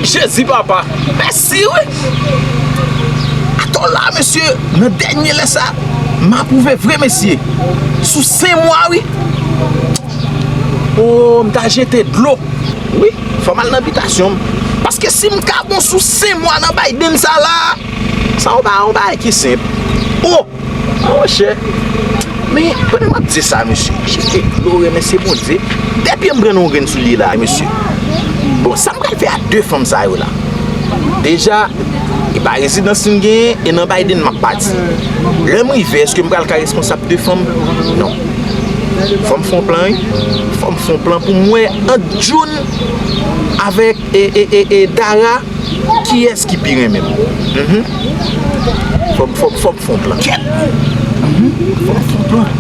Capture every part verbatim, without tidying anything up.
Jezi papa, mèsi wi. Atò la, mesye, nan dènye lè sa, m apwouve vre, mesye. Sou senk mwa, wi. O, m ta jete dlo. Wi, fò m al nan bitasyon m. Paske si m ka bon sou senk mwa nan Biden sa la, sa yon ba-, yon bagay ki senp. O! Monchè, men, pandan m ap di sa, mesye, jete dlo, remèsye Bondye. Depi m pran yon grenn soulye la, mesye. Bon, sa m pral fè a de fanm sa yo la? Deja, e pa rezidans m genyen, e nan Biden m ap pati. Lè m rive, èske m pral ka responsab de fanm? Non. Fò m fè yon plan, wi. Fò m fè yon plan pou m wè ant June avèk, e, e, e, e, Dara, kiyès ki pi renmen m? Mhm. Fò m, fò m, fò m fè yon plan. Kèt! Mhm. Fò m fè yon plan.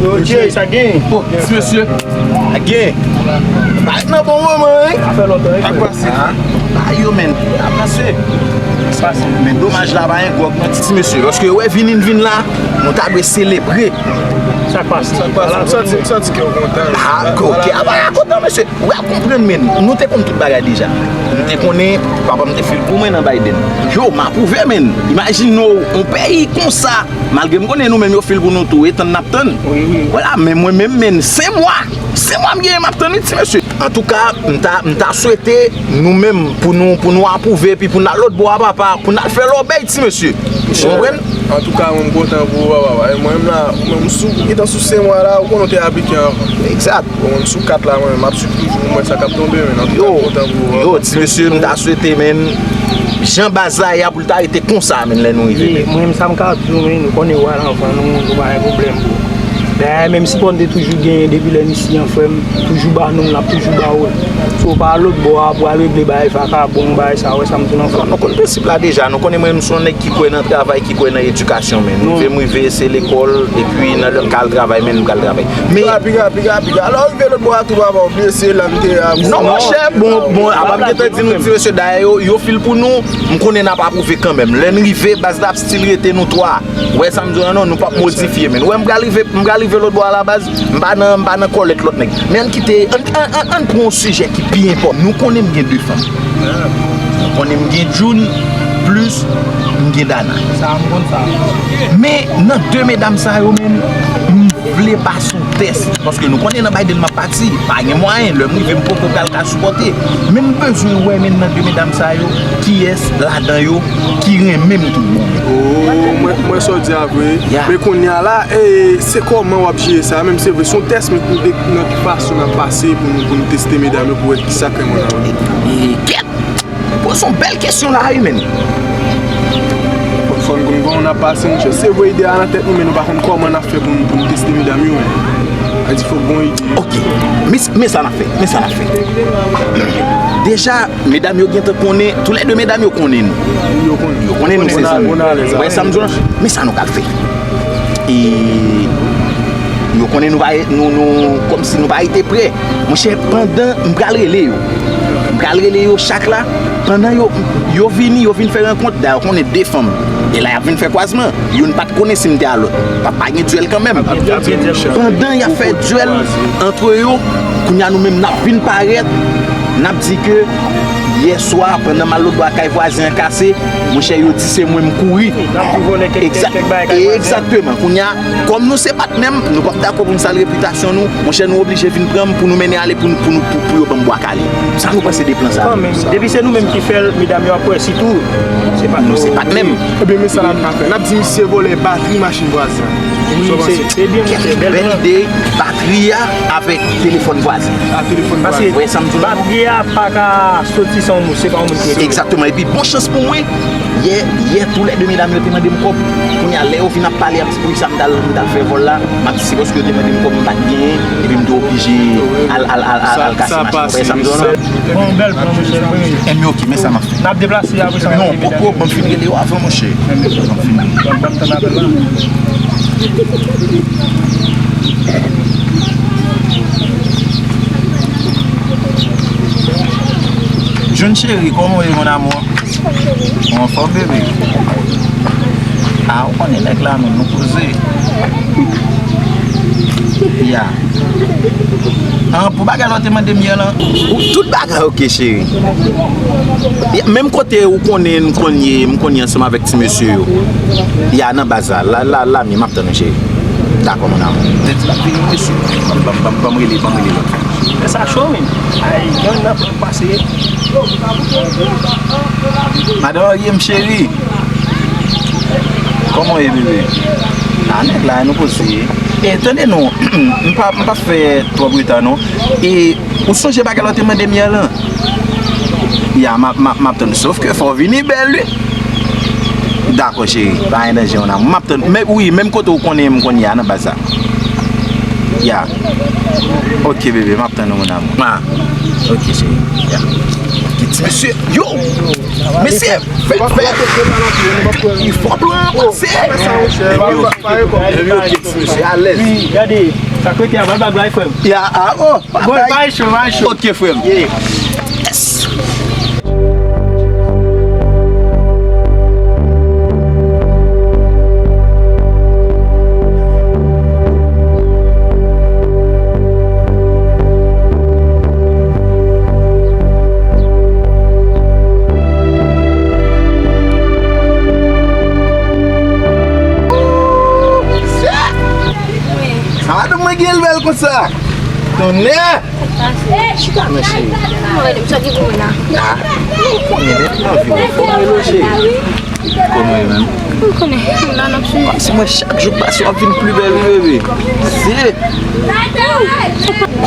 Yo, Jay, sa gen? O, ti mesye. Sa gen? Parèt nan bon moman, wi. Sa fè lontan, wi. Sa k pase? A, ba yo, men. Avanse. Sa k pase? Men domaj la pa gen gwòg nan ti, ti mesye. Paske yo wè vin, vin la, nou ta dwe selebre. Sa k pase? Sa k pase? M santi, m santi ke w kontan. A, ok. A, ba, kontan, mesye. Ou ap konprann, men, nou te konn tout bagay deja. Nou te konnen papa m te fil pou mwen nan Biden. Yo, m apwouve, men. Imajine w, yon peyi konsa, malgre m konnen nou menm yo fil pou nou tou, e tann n ap tann. Wi, wi. Vwala, men mwen menm, men, senk mwa. Senk mwa m genyen m ap tann, wi, ti mesye. Antouka, m ta, m ta swete nou menm pou nou, pou nou apwouve, epi pou n al lòt bò a, papa, pou n al fè lòbèy, ti mesye. Ou konprann? Antouka, mwen, m kontan pou ou, papa. E mwen menm la, ou menm, sou, gentan sou senk mwa la, ou konnen w te aplike anvan. Egzat. Bon, m sou kat la, mwen, m ap swiv toujou, m wè sa k ap tonbe, men antouka, m kontan pou ou. Yo, ti mesye, m ta swete, men, jan baz la ye a pou l ta rete konsa, men, lè nou rive, men. Mwen, sa m ka di w, men, nou konnen w al anvan nou, nou pa gen pwoblèm, bro. Dayè, menm sipò n te toujou genyen depi lè n isi an, frè m, toujou ba nou, n ap toujou ba ou l. Si w pa al lòt bò a pou al regle bagay vakabon, bagay sa, wè sa m di w nan frè m. Nou konn prensip la deja, nou konnen mwen, m se yon nèg ki kwè nan travay, ki kwè nan edikasyon, men. Rive m rive, se lekòl, epi nan lè m ka al travay, men m ka al travay. Men piga, piga, piga, piga. Alò, rive lòt bò a tou, papa, w blese, la m te a. Non, monchè, bon, bon, apa m gentan di nou, ti mesye, dayè yo, yo fil pou nou, m konnen n ap apwouve kanmenm. Lè n rive, baz la ap still rete nou twa. Ou wè sa m di w la, non, nou p ap modifye, men. Ou wè, m pral rive, m pral rive lòt bò a la, baz, m pa nan, m pa nan kòlèt lòt nèg. Men ann kite, ann, ann, ann, ann pran yon sijè ki pi enpòtan. Nou konnen m gen de fanm. Ou konnen m gen June, plis m gen Dana. Sa, m konn sa. Men, nan de medam sa yo, men, m vle pase yon tès. Paske nou konnen nan Biden m ap pati. Pa gen mwayen. Lè m rive, m poko pral ka sipòte. Men m bezwen wè, men, nan de medam sa yo, kiyès ladan yo ki renmen m tou bon. O, mwen, mwen sa w di a vre. Ya. Men kounye a la, e, se kòman w ap jere sa? Menm se vre, se yon tès, men pou de, nan ki fason n ap pase pou nou, pou nou teste medam yo, pou wè kisa k renmen nan yo. E, e, kèt! Poze yon bèl kesyon la wi, men. Fò n konn kòman n ap pase, monchè. Se vre, ide a nan tèt nou, men nou pa konn kòman n ap fè pou n, pou n teste medam yo, men. Sa di fòk gon ide. Ok. Men, men sa n ap fè. Men sa n ap fè. Deja, medam yo gentan konnen, toulède medam yo konnen nou. Yo konnen. Yo konnen nou, se zanmi. Ou wè sa m di w la? Men sa nou pral fè. E yo konnen nou pa, nou, nou, kòmsi nou pa rete prè. Monchè, pandan m pral rele yo. M pral rele yo chak la. Pandan yo, yo vini, yo vin fè rankont. Dayè, yo konnen de fanm. E la, y ap vin fè kwazman. Youn pa t konnen si m te a lòt. Pa, pa gen dyèl kanmenm. Pandan y ap fè dyèl antre yo, kounye a nou menm, n ap vin parèt. N ap di ke yè swa, pandan m al lòt bò a kay vwazen an kase, monchè, yo di se mwen m kouri. N ap tou vòlè kèk, kèk, kèk bagay kay vwazen an. Egzakteman. Kounye a, kòm nou se patnè m, nou p ap dakò pou n sal repitasyon nou. Monchè, nou oblije vin pran m pou nou mennen ale pou, pou, nou, pou, pou yo ban m bwa kale. Sa nou panse de plan sa? Kanmenm, depi se nou menm ki fè l, medam yo ap wè sitou. Se pa nou, se patnè m. Ebyen, men sa n ap ka fè. N ap di misye vòlè batri machin vwazen an. Wi, se, se byen, monchè, bèl plan. Kèk bèl ide, batri a avèk telefòn vwazen. A, telefòn vwazen. Paske batri a pa ka soti san yon moun, se pa yon moun ki rete. Egzakteman. Epi bon chans pou mwen, yè, yè, toulède medam yo te mande m kòb. Kounye a, lè yo vin ap pale, y ap di, wi, sa m t al, m t al fè vòl la, m ap di, se paske yo te mande m kòb, m pa t genyen, epi m te oblije al, al, al, al, al kase machin. Ou wè sa m di w la? Bon, bèl plan, monchè, wi. Ebyen, ok, men sa m ap fè. N ap deplase apre sa. Non, poko, ban m fin rele yo avan, monchè. Ban m fin. Ban m, ban m tann apèl la. June cheri, kòman w ye, mon amour? Ou anfòm, bebe? A, ou konnen nèg la, menm nou poze. Ya. An, pou bagay la w te mande m yè lan. Ou, tout bagay oke, cheri. Menm kote ou konnen m konn ye, m konn ye ansanm avèk ti mesye yo. Ya nan baz la, la, la, la, men m ap tann ou, cheri. Dakò, mon amour. Lè di l ap vini, mesye. Ban m, ban m, ban m, ban m rele, ban m rele lòt. Lè sa cho, wi. Ay, yon nan pran pase. Madan marye m, cheri. Kòman w ye, bebe? A, nèg la, nou poze. E, tande non, m pa, m pa fè twòp reta non. E, ou sonje bagay la w te mande m yè lan? Ya, m ap, m ap, m ap tann. Sof ke fò w vini bèl, wi. Dakò, cheri. Pa gen danje, mon amour. M ap tann. Men, wi, menm kote w konnen m konn ye a nan baz la. Ya. Oke, bebe, m ap tann ou, mon amour. Ah. Oke, cheri. Ya. Ti mesye. Yo! Mesye! Fè, fè! Li fò blan pase! Yo, yo, yo, ti mesye, alèz. Wi, gade, sa k rete a, bal bagay, frè m. Ya, ah, oh! Bon, bay cho, bay cho. Oke, frè m. Yes! Sa madanm mwen gen l bèl konsa. Tonnè! Mèsi. Ah, ou konnen, depi anvi w fò mwen lo, cheri. Kòman w ye menm? Ou konnen, m la n ap swiv. Paske mwen, chak jou k pase, w ap vin pli bèl, wi, bebe. Se.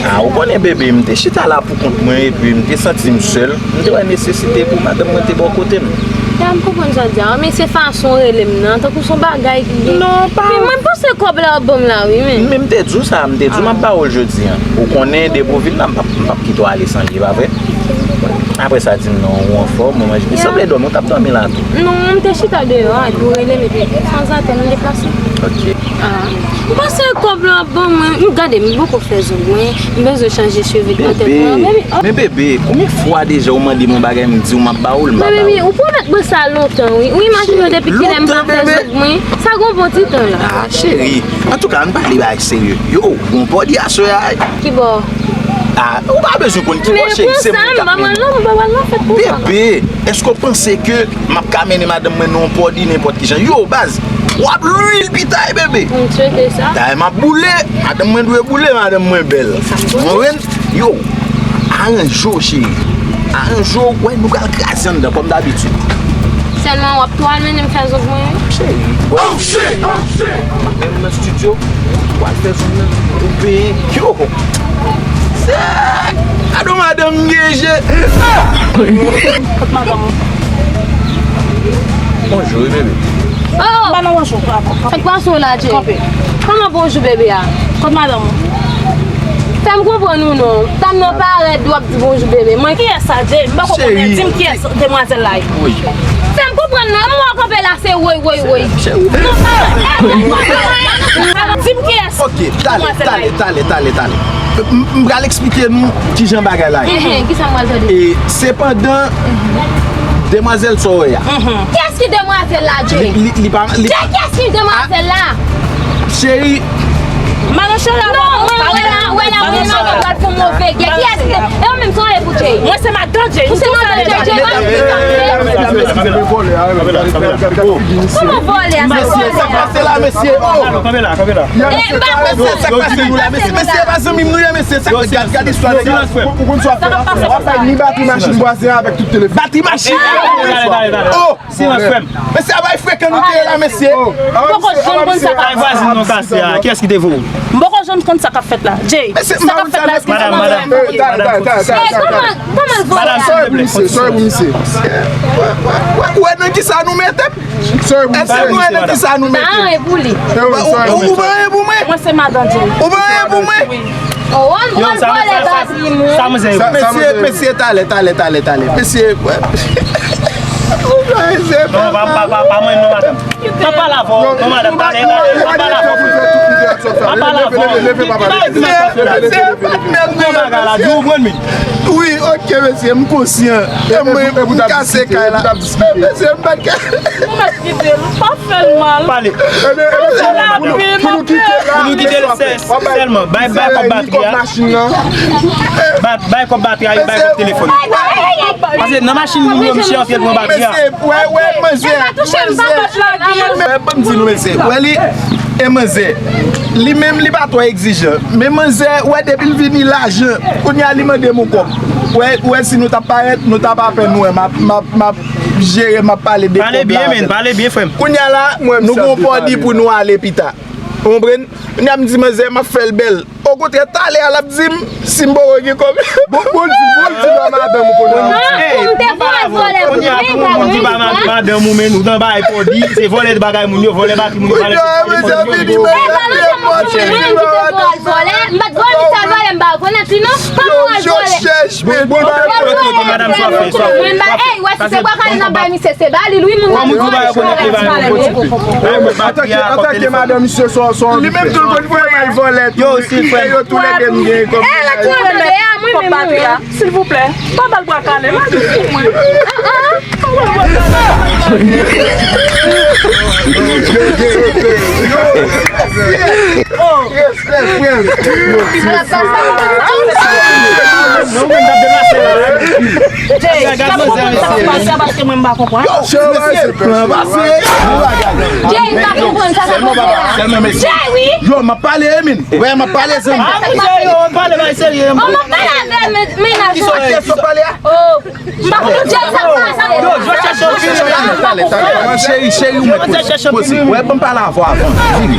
Ah, ou konnen, bebe, m te chita la pou kont mwen, epi m te santi m sèl. M te wè nesesite pou madanm mwen te bò kote m. Ya, m konprann sa w di a, men se fason w rele m nan, tankou se yon bagay ki gen. Non, pa. Men mwen, m panse kòb la w ap ban m la, wi, men. Men m te di w sa, m te di w m ap ba w l jodi a. Ou konnen, depi w vin la, m p ap, m p ap kite w ale san li, e pa vre? Apre sa, di m non, ou anfòm, ou manje. Ou sanble dòmi, ou t ap dòmi la tou. Non, m te chita deyò a, epi w rele m, epi sanzatann, m deplase. Ok. Ah. M panse kòb la w ap ban mwen. M gade, m poko fè zong mwen. M bezwen chanje cheve k nan tèt mwen. Bebe, men bebe, konbyen fwa deja ou mande m yon bagay, m di w m ap ba w l, m pa ba w l? Men bebe, ou pwomèt mwen sa lontan, wi. Ou imajine w depi kilè m pa fè zong mwen. Sa gon bon ti tan la. Ah, cheri. Antouka, ann pale bagay serye. Yo, gon pòdi aswè a. Ki bò? Ah, ou pa bezwen konn ki bò, cheri, se mwen k ap mennen w. Bebe, èske w panse ke m ap ka mennen madanm mwen nan yon pòdi nenpòt ki jan? Yo, baz, w ap lwil pita, bebe. M swete sa. Dayè, m ap boule. Madanm mwen dwe boule, madanm mwen bèl. Ou konprann? Yo, aranje w, cheri. Aranje w, wè, nou pral kraze anndan, kòm dabitid. Sèlman w ap tou al mennen m fè zong mwen, wi. Cheri. Oh, shit! Oh, shit! Menm nan estidyo, w al fè zong nan, ou peye. Yo! Sa! Gade yon madanm m gen je! Ah! Kot madanm ou? Bonjou, wi, bebe. Oh! Ba nou bonjou, papa. Sa k pase w la, Jay? Kanpe. Kòman bonjou, bebe a? Kot madanm ou? Fè m konprann ou non. Dam nan parèt, w ap di bonjou, bebe. Mwen. Kiyès sa, Jay? M poko konnen. Di m kiyès demwazèl la ye. Wi. Fè m konprann non, m wè w kanpe la, se woy, woy, woy. Non, pa. Di m kiyès. Ok, tale, tale, tale, tale, tale. M, m pral eksplike nou kijan bagay la ye. Ehe, kisa m pral tande? E sepandan, demwazèl sa w wè a. Kiyès ki demwazèl la, Jay? Li, li, li pa, li Jay, kiyès ki demwazèl la? Cheri. Madanm Chela, non, mwen wè la, wè la, mwen wè la, pral fè move gen. Kiyès ki de-, e ou menm, sa w ye pou Jay? Mwen se madan Jay. Ou se madan Jay, Jay, pa vin kanpe. Kòman vòlè a, sa vòlè? Mesye, sa k pase la, mesye? Oh! Kanpe la, kanpe la. E, m pa konn sa k pase la, mesye, mesye, pa zanmi m nou ye, mesye, sa k gad, gad istwa nèg la. Ou konn sa w ap fè la? W ap bay ni batri machin vwazen an avèk tout telefòn. Batri machin! Dale, dale, dale, dale. Oh! Silans, frè m. Mesye, a bay frekan nou te ye la, mesye. M poko janm konn sa k ap fèt. Bay vwazin nou kase a. Kiyès ki te voye w? M poko janm konn sa k ap fèt la. Jay, sa k ap fèt la, èske se manzè? Madam, madam, madam, madam, madam, silvouplè. Madam, silvouplè. Sorry pou misye, sorry pou misye. Ou wè nan kisa nou mete m? Èske nou wè nan kisa nou mete m? Ou pa anyen pou mwen? Mwen se madan Jay. Ou pa anyen pou mwen? Oh, on vòlè batri mwen. Sa mwen se yo. Mesye, mesye, talè, talè, talè, talè. Mesye, ou pa ese. Non, pa, pa, pa, pa mwen non, madanm. Mwen pale avè w non, madanm, talè, talè. Mwen pale avè w. Leve, leve, leve, leve, papa, leve, leve, leve, leve, leve, leve. Wi, ok, mesye, m konsyan. E mwen, m kase kay la. Mesye, m pa ka. Ou mèt kite l, pa fè l mal. Pale. Pou nou kite l sèlman. Bay, bay kòb batri a. Bay, bay kòb batri a, bay kòb telefòn. Paske nan machin moun yo, misye antre pran batri a. Mesye, wè, wè, manzè. Ban m di nou, mesye. Wè li, e manzè. Li menm, li pa twò egzijan. Men manzè, wè, depi l vini lajan, kounye a li mande m yon kòb. Wè, wè, si nou t ap parèt, nou t ap apèn wè. M ap, m ap, m ap jere, m ap pale de kòb la avè l. Pale byen, men, pale byen, frè m. Kounye a la, nou gon pòdi pou nou ale pita. Ou konprann? Kounye a m di manzè, m ap fè l bèl. Okontrè, talè a l ap di m si m poko gen kòb. Bon, bon, di, bon, di ba madanm ou konnen. Pou m te vòlè, vòlè pou mwen, gade mwen. Di ba ma-, madanm ou, men nou nan bagay pòdi, se vòlè bagay moun yo, vòlè batri moun yo, vòlè telefòn moun yo. E pa nou se moun mwen ki te vòlè, vòlè. M pa t vòlè, misye al vòlè, m pa rekonèt li non. Pa nou al vòlè. Bon, bon, bon, bon, madanm, sa fè, sa fè. Mwen ba, ey, wè, si se bwa kale nan bay misye, se ba li, wi, moun nan. Antanke, antanke madanm misye, sa, sa. Li menm tou l konn fè mal vòlè. Yo, si frè. Yo toulède m gen kòb. Eh, la ki mande a mwen menm, mwen menm. Silvouplè, pa ba l bwa kale, la ki pou mwen. Respè, frè m. Jay, sa pou mwen sa pase a paske mwen m pa konprann. Jay, m pa konprann sa sa pase a. Jay, wi. Yo, m ap pale, Emin. Wè, m ap pale, zanmi. Ah, mesye, yo, m pale, bay serye. Oh, m ap pale avè men-, mennaj ou. Ki sa w pale a? Oh, m pa konn Jay sa pase a. Yo, yo chèche anpil. Cheri, cheri, ou mèt poze. Wè, ban m pale avè w avan. Vini.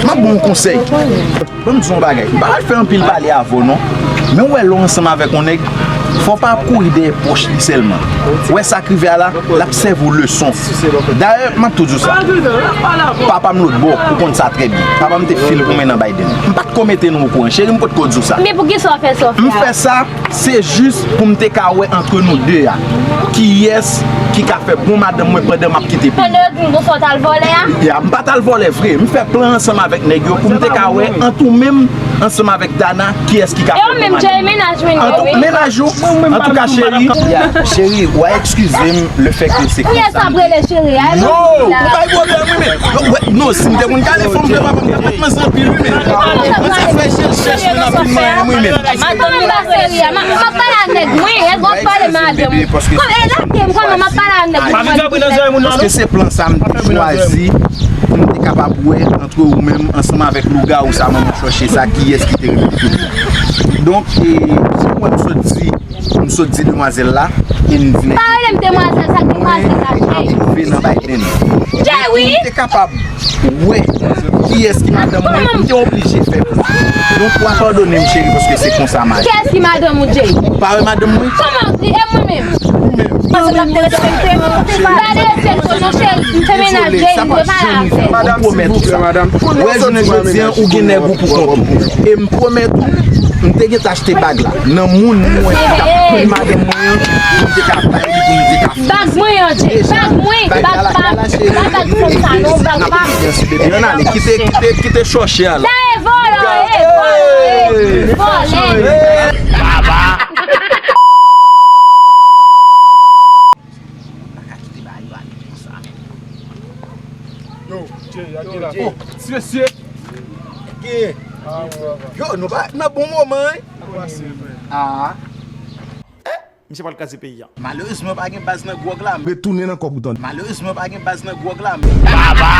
M ap ba w yon konsèy. Ban m di w yon bagay. M pa pral fè anpil pale avè w, non. Men w wè lè w ansanm avèk yon nèg, fò w pa ap kouri dèyè pwòch li sèlman. W wè sa k rive a la, l ap sèvi w leson. Dayè, m ap tou di w sa. Papa m lòt bò, ou konn sa trè byen. Papa m te fil pou mennen Biden. M pa t ko mete nou okouran. Cheri, m potko di w sa. Men poukisa w fè sa w fè a? M fè sa, se jis pou m te ka wè antre nou de a. Kiyès ki ka fè bon madanm mwen pandan m ap kite peyi a? Pandan yo di m konsa w t al vòlè a? Ya, m pa t al vòlè vre. M fè plan ansanm avèk nèg yo pou m te ka wè ant ou menm ansanm avèk Dana, kiyès ki ka fè bon madanm. E ou menm, Jay, mennaj mwen yo, wi. Mennaj ou? Antouka, cheri. Ya, cheri, w a eskize m lefètke se konsa. Kiyès w ap rele cheri a? Non, ou bay pwoblèm, wi, men. Non, si m te konn kale fanm vre, papa m t ap met manzè anpil, wi, men. Manzè fè chèch, chèch, men anpil mwen, wi, men. Madanm li pa serye a. M ap pale a nèg mwen, èske w ap pale madanm ou? Kòm e lage m, kòman m ap pale a nèg mwen? Paske se plan sa m te chwazi pou m te kapab wè antre ou menm ansanm avèk lougawou sa, manman chòche sa, kiyès ki te rive kote. Donk, e, si w wè m sot di, m sot di demwazèl la, e m vle. Pa rele m demwazèl, sa k demwazèl la, Jay? Mwen rive nan Biden. Jay, wi. Pou m te kapab wè kiyès ki madanm mwen, m te oblije fè plan. Donk, w a padone m, cheri, paske se konsa m aji. Kiyès ki madanm ou, Jay? Pa wè madanm mwen? Kòman, e mwen menm? Ou menm. Paske w ap derespekte m. Pa derespekte w non, cheri. M fè mennaj, Jay, m te pale avè w. Madanm, silvouplè, madanm. Wè, jounen jodi a, ou gen nèg ou pou kont ou. E m pwomèt ou, m te gentan achte bag la. Nan moun mwen ki t ap pran madanm mwen an, pou m te ka bay li, pou m te ka fè. Bag mwen an, Jay. Bag mwen, bag pa m. Pa bag fanm sa non, bag pa m. Ann ale, kite, kite, kite chòche a la. Sa e vòlè, e vòlè, e vòlè. Baba. Yo, Jay, a ki la? Oh, ti mesye. Gen. Yo, nou pa nan bon moman, hein? Ah. Misye pral kraze peyi a. Malerezman, pa gen baz nan gwòg la. Retounen nan kòb ou tande. Malerezman, pa gen baz nan gwòg la. Baba!